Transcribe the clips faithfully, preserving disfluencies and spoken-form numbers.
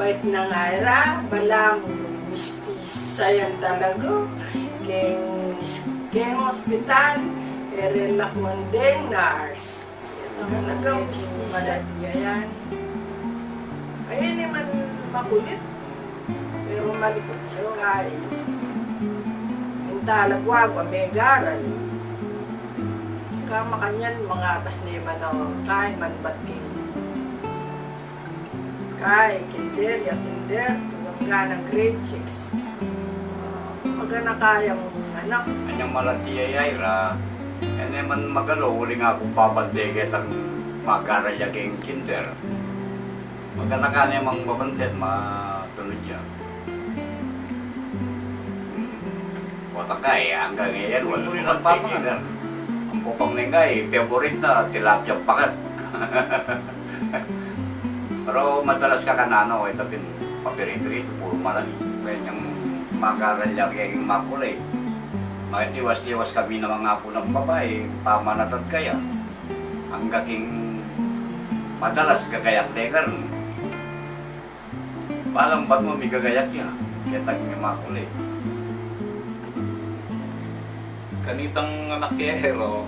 Nang ira, balamu mistisa yan talaga. Keng, keng ospital, e re lakwan deng nurse. Talagang mistisa yan. Ay, ini man makulit. Pero malikot ya kay. Minta la guagua, megaral. Kamakanyan, mangatas ne man a kay, manbat king kay, kinder, ya kinder, tunggang nang grade six. Ah, magana kayang anak. Anyang malati ya ira, e ne man magalo, uling aku babante ketang magaral ya keng kinder. Magana ka ne mang babante, matunud ya. Kota kay, anggang iyan, wala. Uli lang pa, kinder. Ang kupang neng kay, favorite na, tilapia pakat. Pero madalas ka kanano, e, tapin papirito-pirito, puro malangi. Kaya niyang magaral ya keng makulay. Makitiwas-tiwas kami na mga apu nang babai, pamanatad kaya. Angga king madalas gagayak de karne. Balang bat mu migagayak ya, ketang makulay. Kanitang anak ke, ero,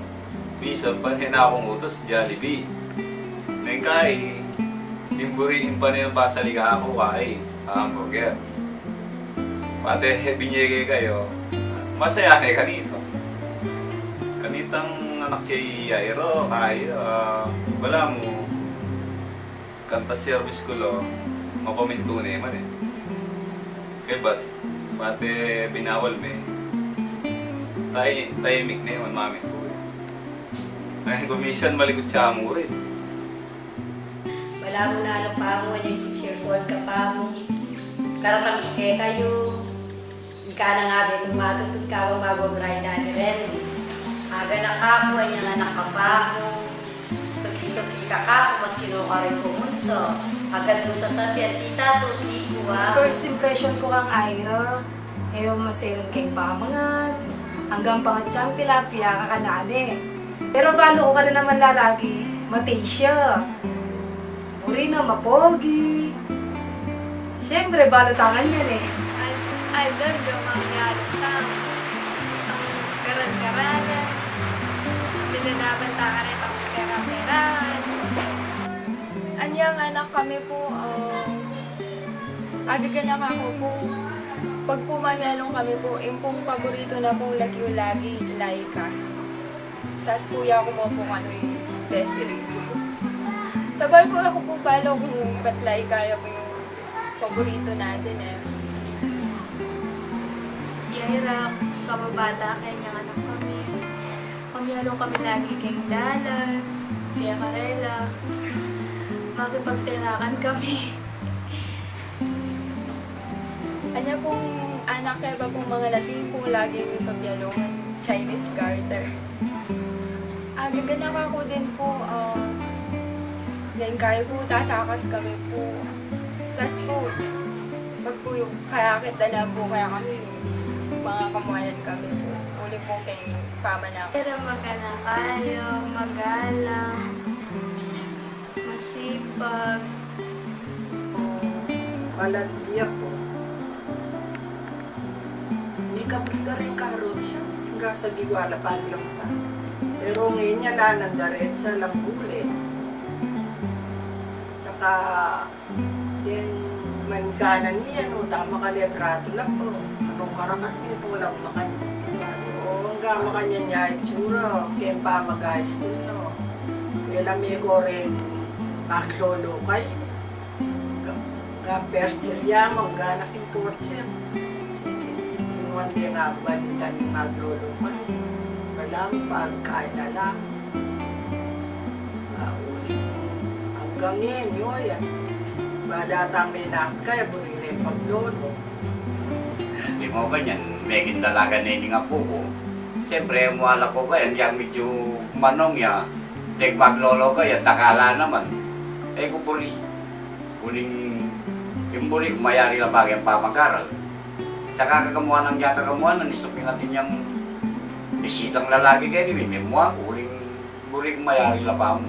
minsan pane na kung utus, Jollibee. Neng kay, ing buri, ing pane nang pasaliga ku kay, hamburger. Pate binyege kayu, masaya ne kanita. Kanitang anak ke, ero, kay, ah, balamu, kanta service ku lo, mapamintu ne man e. Kaybat, pate binawal me, tay-, tahimik ne man mamintu e. Ay, ku minsan malikot ya mu rin. Balamu nanu pamu, anyang six years old ka pamu, karamang kekayu. Ika na nga beng matutut ka bang magobraida ni Ren. Aga na ka pu, anyang anak ka pamu. Tuki-tuki ka ka pu, maski nu ka rin pumunta. Agad mu sasabian, "Tita, tuki ku, ah." First impression ku kang Ira, e, maselan keng pamangan, anggang pangatsa nang tilapia, kakanan ne. Pero balu ku, kanu naman lalaki, mate ya. Buri na mapogi. Siyempre, balu ta ngan yan e. Ay, idol, gumang yalo ta. Ang karan-karanan. Pinalaban ta ka na itang pera-perahan. Anyang anak kami pu, ah, agaganaka ku pu. Pag pumamyalong kami pu, ing pung paborito na pung lagyu lagi, Laika. Tas kuya ku mu pu kanu ing Desiree. Sabay pu aku pu balu kung ba't Laika ya pu ing paborito natin e. Ira, kababata, keng anyang anak kami. Pamyalong kami lagi keng dalan, keng karela. Makipagterakan kami. Anya pung anak ke ba pung mangalati pung lagi mi papyalungan, Chinese garter. Agaganaka ku din pu, ah, neng kaya pu tatakas kami pu. Tas pu, pag pu yu-, kaya kita na pu, kaya kami, mga kamuanan kami pu. Uli pu keng pamanakas. Pero magana kayu, magalang. Masipag. Malati ya pu. Mikabud karing karutsa, anggang sabi ku ala pa lampa. Pero ngeni ala nang daretsa, alang bule. Tsaka, deng manganan ne, anu, tama ka litrato la pu. Anu karakat ne, ito lang makan. O, anggang makanyan ya itsura, keng pamag-high school, no. Kaya lang me ko rin maglolokay. Ga, ga first year ya, mangganak ing fourth year. Sige, inuan de nga balitan maglolokay. Walang pagkain na lang. Ah, uli. Anggang ngeni, o, yan. Bala tang menakit kaya, buri ne paglolo. Ding makanyan, meging dalaga ne ning apu ku. Siyempre, mualak ku kaya, ding medyu manung ya, ding maglolo kaya, dakal la naman. E ku buri. Uling, ing buri ku mayari la pa keng pamag-aral. Saka kakamuanan, kaya kakamuanan, isuping atin yang bisitang lalaki keni, mimemua ku, uling buri ku mayari la pa mu.